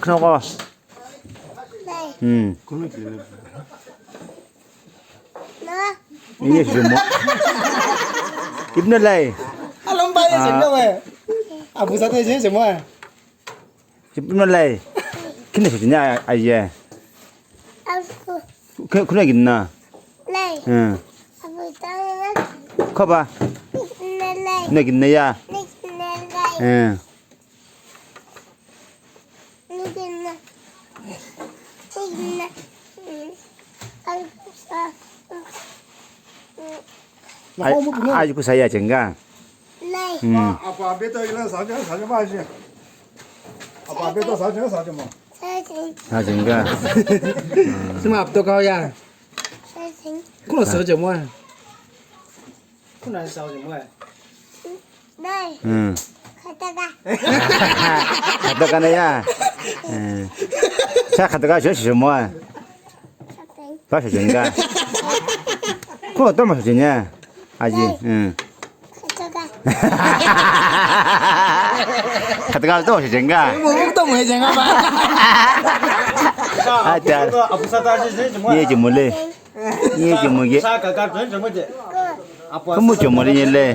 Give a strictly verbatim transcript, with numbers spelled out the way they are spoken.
khinoqo. Hmm. Iye shimo. Ipuno lai. Alomba ye shimo we. Abusa te ye shimo. Ipuno lai. Kina shimo aye. Abu. Ku-, kuna kinna. Lai. Hmm. Abu ta lai. Koba. Kinna lai. Na kinna ya. Kinna lai. Hmm. Ai, ai, ku saya jenga. Hmm. Apa, apa, beto ila saja, saja ma aja. Apa, beto saja, saja ma. Sa jenga. Sima apto kau ya. Kuno saja mo. Kuna sa je mo. Dai. Hmm. Khataka. Khataka na ya. Hmm. Sa khataka je je mo. Khataka. Ba je jenga. Ko to ma je nya. Aji. Hmm. Khataka. Khataka to je jenga. Mo to mo jenga ba. Acha. Abu sa ta je je mo. Ye je mo le. Ye je mo ge. Sa ka ka je mo je. Apo. Kamu je mo le ye le.